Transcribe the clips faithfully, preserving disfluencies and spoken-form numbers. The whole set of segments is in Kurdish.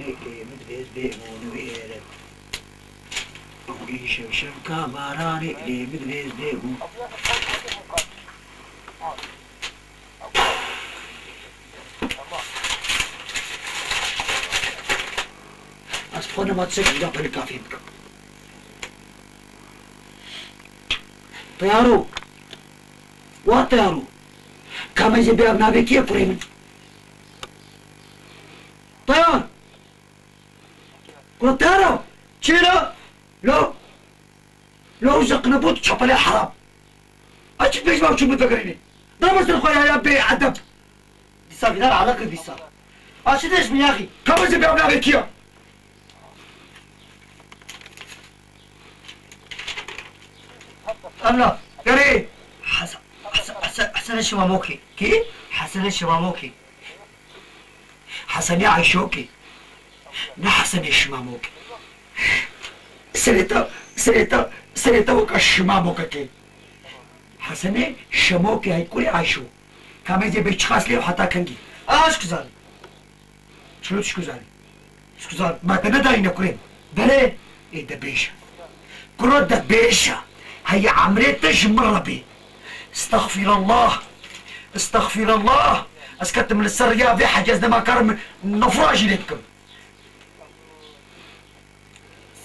Lê min divêz bê bû nivêre. Îşev şevka baranê lê min divêz bê bû. Ez xwe nema çek vîra pelê kafê bikim. Teyaro! Wa Teyaro! Ka me jê bê ev navê kî ye kurê min? Teyar! Kotara! Çira! Lo! Lo zeqne bot çapele haram. Açık pêş bav çû min vegerînê. Dama ser xwe ya bê edeb. Dîsa vîna re eleqe dîsa. Açı deş mi yaxî? Kabeze bê evla vekiya. Evla, gerê. Hasa-, Hasa-, Hasa-, Hasanê Şimamokê. Kî? Hasanê Şimamokê. Hesenê Ayşokê. Ne Hesenê Şimamokê. Serê te, serê te, serê te weka Şimamokekê. Hesenê Şemokê hey kurê Ayşo. Kamê zê bê çiqas lê heta kengî. A, ez kuzanî. Çilo tu kuzanî? Ez kuzanî. Ma te nedayîne kurê. Berê. Ê de bêje. Kuro de bêje. Heyê emrê te ji min re bê. Estexfirullah. Estexfirullah. Ez ketim li ser riya vê hecê, ez dema karim nifra jî lê bikim.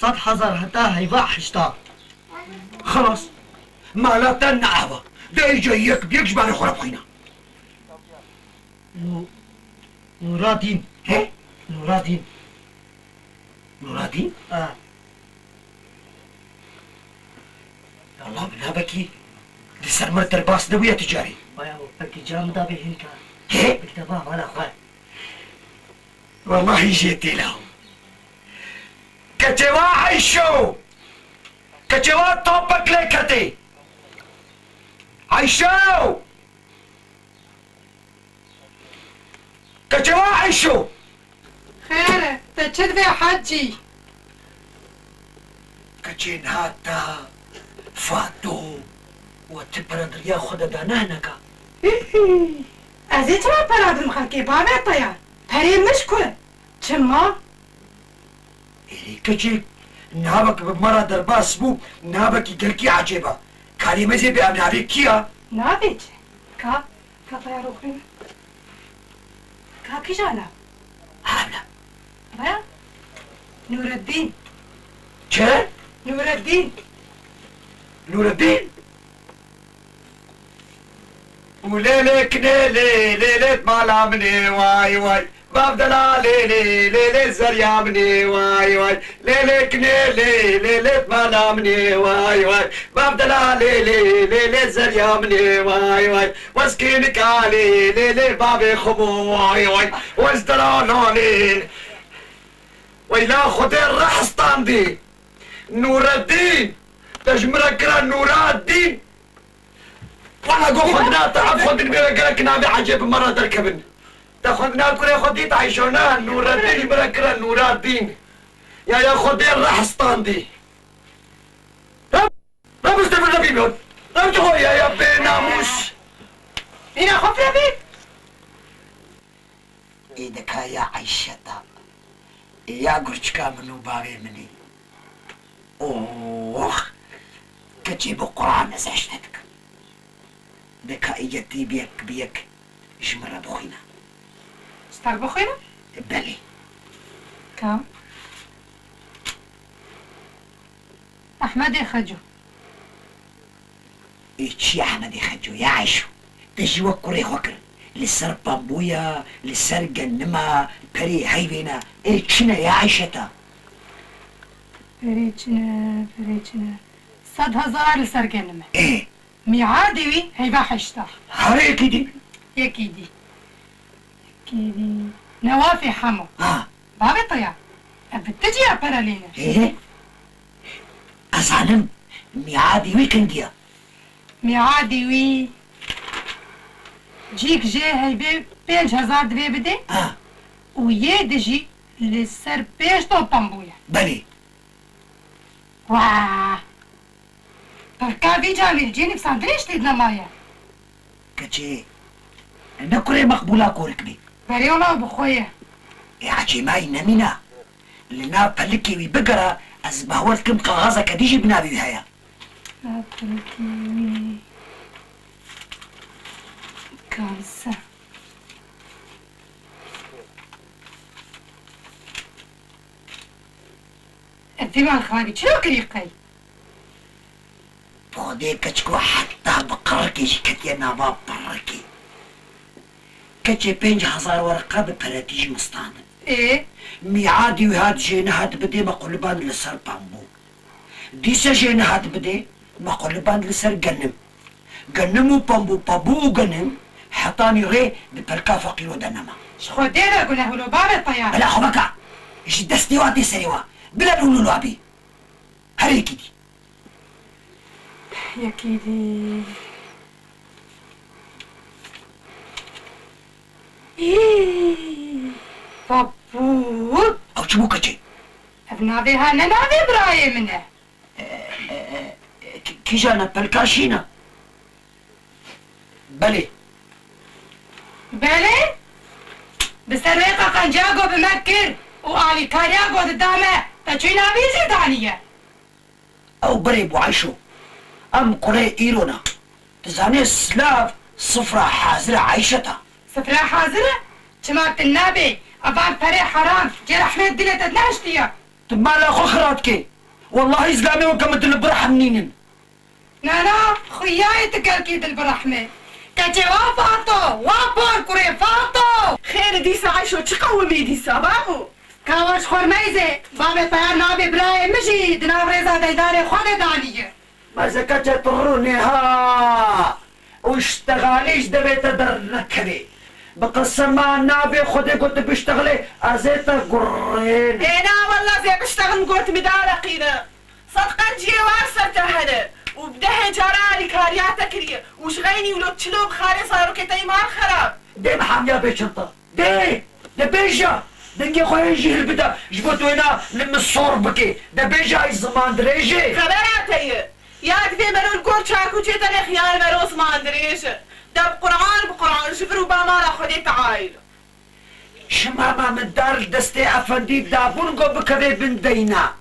Sed hezar heta heyva heşta. Xelas. Mala te neava. De îca yek bi yek ji barê xwe re bixwîne. Nû-, Nûradîn. He? Nûradîn. Nûradîn? Ha. Walla bi navekî li ser min derbas nebûye tu carî. Baya, wekî cam da bê hêka. He? Bikte ba mala xwe. Wellahî jê têla. Keçê wa Eyşo! Keçê wa topek lê ketê! Eyşo! Keçê wa Eyşo! Xêr e, te çi divê Hecî? Keçê niha te Fato we ti pere di riya xwe de dane hineka? Hî hî. Ez ê çima pera bidim xelkê bavê te ya? Perê min ji ku? Çima? Êrê keçek, navek bi me re derbas bû, navekî gelkî ecêb e. Karê me zê bê ev navê kî ya? Navê çi? Ka, ka teyar oxirîne. Ka kîja nav? Evle. Vaya? Nûreddîn. Çi? Nûreddîn. Nûreddîn? Û lêlê kinê lê, lêlê mala min ê, way way. Bav dela lê lê, lê lê zerya min ê, way way. Lê lê kinê lê, lê lê mala min ê, way way. Bav dela lê lê, lê lê zerya min ê, way way. Wez kê nika lê, lê lê bavê xwe bo, way way. Wez dela nalê. Weyla Xwedê reh standî. Nûreddîn. Te ji min re kira Nûreddîn. Wala go xwendina te, ev xwendin bê ve gerek navê ecêb bi me re derkevin. Te xwendina kurê xwe dît Eyşo, ne? Nûreddîn ji min re kira Nûreddîn. Ya, ya Xwedê reh standî. Reb, Reb, ez te min nebînon. Reb, tu xwe ya, ya bênamûs. Îna xwe firevî. Ê dika ya Eyşeta, ê ya gurçika min û bavê min î. Ox! Keçê bi Quran ez heşte dikim. Dika î yetî bi yek bi yek ji min re bixwîne. Star bixwîne? Belê. Kam? Ehmedê Xeco. Ê çi Ehmedê Xeco ya Eyşo? Te jî wek kurê xwe kir. Li ser pembûya, li ser genima, perê heyvê ne. Ê çi ne ya Eyşeta? Perê çi ne, perê çi ne. Sed hezar li ser genime. Ê. Mîadê wî heyva heşta. Here yekî dî. Yekî dî. Yekî dî. Newafê Hemo. Ha. Bavê te ya. Ev bi tu ciya pere lê ne. Hê. Ez zanim. Mîadê wî kengî ya. Mîadê wî cîk jê heyvê pênc hezar divê bidê. Ha. Û yê di jî li ser pênc ton pembû ye. Belê. Wah! Pirka vî camî cî nivîsandinê ji tê de nemaye. Keçê, ne kurê Meqbûla Korik bî. Berê wala bi xwe ye. Ê ecêmayî nemîna. Li nav pelikê wî bigera, ez bawer dikim kaxezeke dî jî bi navê wî heye. Nav pelikê wî Gamze. Ev dîwan xabî çilo kirî qey? Bi Xwedê keçiko heta bi qirikê jî ketiye nava pirikê. Keçê pênc hezar wereqa bi peretî jî mistandin. Ê? Mîadî wî hat jê nehat bidê me quliband li ser pembû. Dîse jê nehat bidê me quliband li ser genim. Genim û pembû, pembû û genim hetanî rê di pelka feqîro de nema. Ji Xwedê ve gune hûlo bavê Teyar. Bila xwe veka. Ji destê wa tê serê wa. Bila lûlûl wa bî. Her yekî dî. Yekî dî. Hî, papût. Ew çi bû keçê? Ev navê ha ne navê birayê min e. E, e, e, kî-, kîjan e, pelka şîn e? Belê. Belê? Bi ser wê qeqenceya ku bi me kir û alîkariya ku dida me, te çûyî navî jî daniye? Ew birê bû Ayşo. Em kurê îro ne. Tu zanî silav sifra hazir e Ayşeta. Sifra hazir e? Çima tu nabê? Evan perê heram, cê rehmê dilê te nehiştiye. Tu mala xwe xira dikê. Wellahî zilamê weke min dil birehim nînin. Na, na, xuyayê tu gelkî dil birehmê. Keçê wa Fato, wa por kurê Fato! Xêr dîsa Ayşo çi qewimî dîsa, babo? Ka wa ji xwe meyzê, bavê Teyar navê birayê min jî di nav rêza deydarê xwe de daniye. Meze keçê tu rûnê ha! Û ştexalî ji devê te dernekevê. Bi qesema navê Xwedê ku tu biştexilê, ez ê te gurrênim. Ê na, wella zê biştexim got mi daleqîne. Sed qenciyê war ser te hene û bi dehê cara alîkariya te kiriye û ji xeynî wilo çilo bi xarê zarokê te yî mal xerab. Dê bi hamiya bê çinta. Dê! De bêje! Dengê xwe hê jî hilbide, ji bo tu wêna li min sor bikê. De bêje ay ziman dirêjê. Xebera te ye. Ya divê mero li gor çakûçê te nexiyar mero ziman dirêj e. De bi Quran, bi Quran ji vir û ba mala Xwedê teayîl. Çima ma min dar li destê efendî dabûn ku bikeve bin deyna?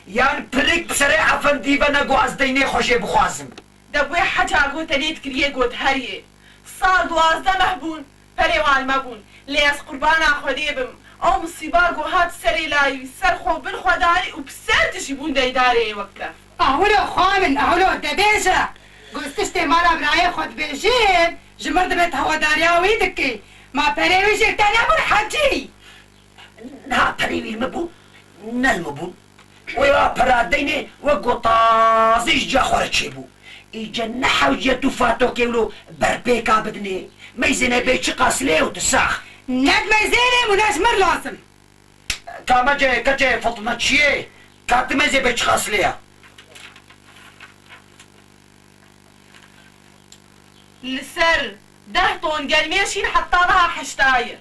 Yan pirik bi serê efendî ve ne ku ez deynê xwe jê bixwazim? De wê heca ku te lê dikiriye got heriyê. Sal duwazdeh meh bûn, perê wan me bûn. Lê ez qurbana Xwedê bim. Ew misîba ku hat serê layî wî ser xwe bin xwe darî û bi ser dijî bûn deydarê wek te. Ahwilo xwe min, ahwilo, de bêje. Ku ez tiştê mala birayê xwe dibêjim, ji mir dibe tu hewadariya wî dikî. Ma perê wî jê te nebûn hecî? Niha perê wî li min bû, ne li min bûn. Wê wa pera deynê wek ku tazî ji ciya xwe re çêbû. Îce ne hewciye tu Fatokê wilo berpêka bidinê. Meyzêne bê çiqas lê û tu sax. Ne di meyzênê û ne ji mir lazim. Ka mecê keçê fitneçiyê, ka tu meyzê bê çiqas lê ya. Li ser deh ton gelmêşîn heta niha heşta ye.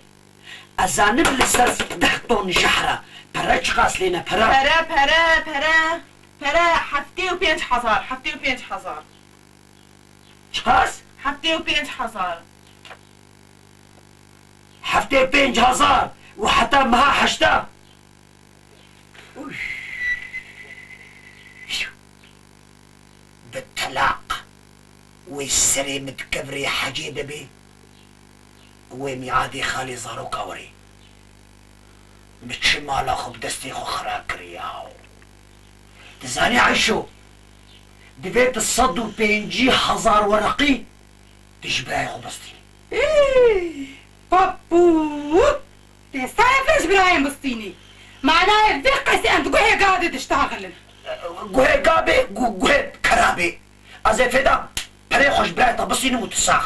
Ez zanim li ser deh ton jehr e. Pere çiqas lê ne pere? Pere, pere, pere, pere heftê û pênc hezar, heftê û pênc hezar. Çiqas? Heftê û pênc hezar. Heftê û pênc hezar û heta meha heşta? Uf. Bi telaq wê serê min di kevirê hecê de bê, wê mîadê xalê zaroka werê. Min çi mala xwe bi destê xwe xira kiriya. Dizanî Ayşo, divê tu sed û pêncî hezar wereqî tu ji birayê xwe bistînî. Ê, papût! Dê serefin ji birayên bistînî. Manayê vê qesê em di guhê ga de diştaxilin. Guhê ga bê, gu-, guhê kera bê. Ez ê fêda perê xwe ji birayê te bistînim û tu sax.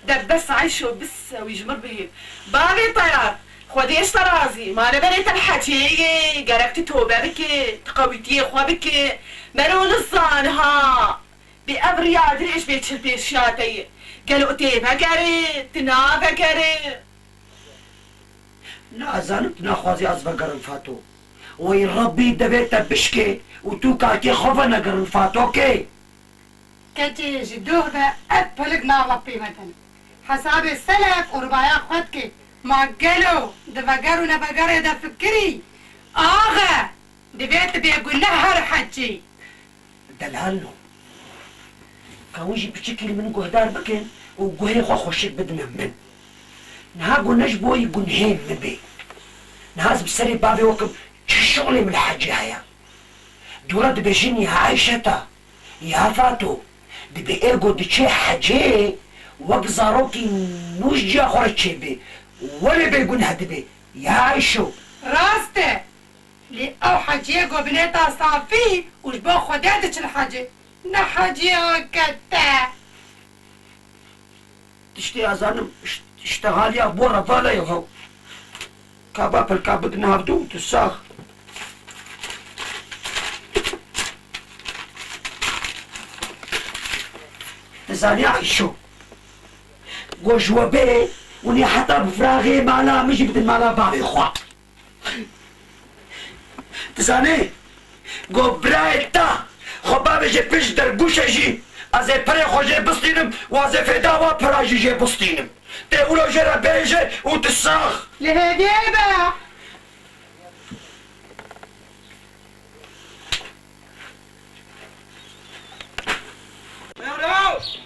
De bes Ayşo, bise wî ji mir bihêl. Bavê Teyar, Xwedê ji te razî. Ma ne berê te li hecê yê, gerek tu tobe bikê, tu qewîtiyê xwe bikê. Mero nizan ha. Bê ev riya dirêj bê çil pêşiya te ye. Gelo tê vegerê, tu navegerê? Na, ez zanim tu naxwazî ez vegerim Fato. Wey Rebbî devê te bişkê û tu kakê xwe venegerin Fatokê. Keçê ji doh ve ev pilik nav lepê me din. Hesabê selef û ribaya xwe dike. Ma gelo Di veger û nevegerê de fikirî, axe, divê tu bêguneh here hecî. Delal no. Ka hûn jî piçikî li min guhdar bikin û guhê xwe xweşik bidine min. Niha ku ne ji bo yî gunhê min bê. Niha ez bi serê bavê we kim, çi şixulê min li hecê heye? Dûre dibêjin ya Ayşeta, ya Fato, dibê ê ku diçê hecê wek zarokî nû ji ciya xwe re çêbê, welê bêguneh dibê, ya Ayşo. Rast e. Lê ew heciyê ku binêta safî û ji bo Xwedê diçin hecê, ne heciyê weke te. Tiştê ez zanim, ş-, ştexaliya bo re vale yo hew. Ka ba pelka bidin hevdû û tu sax. Dizanî Ayşo. Go ji we bê, hûn ê heta bi firaxê mala min jî bidin mala bavê xwe. Dizanî, go birayê te xwe bavêje pêş dergûşe jî, ez ê perê xwe jê bistînim û ez ê fêda wa pera jî jê bistînim. Tê wilo jê re bêje û tu sax. Li hêdiyê be.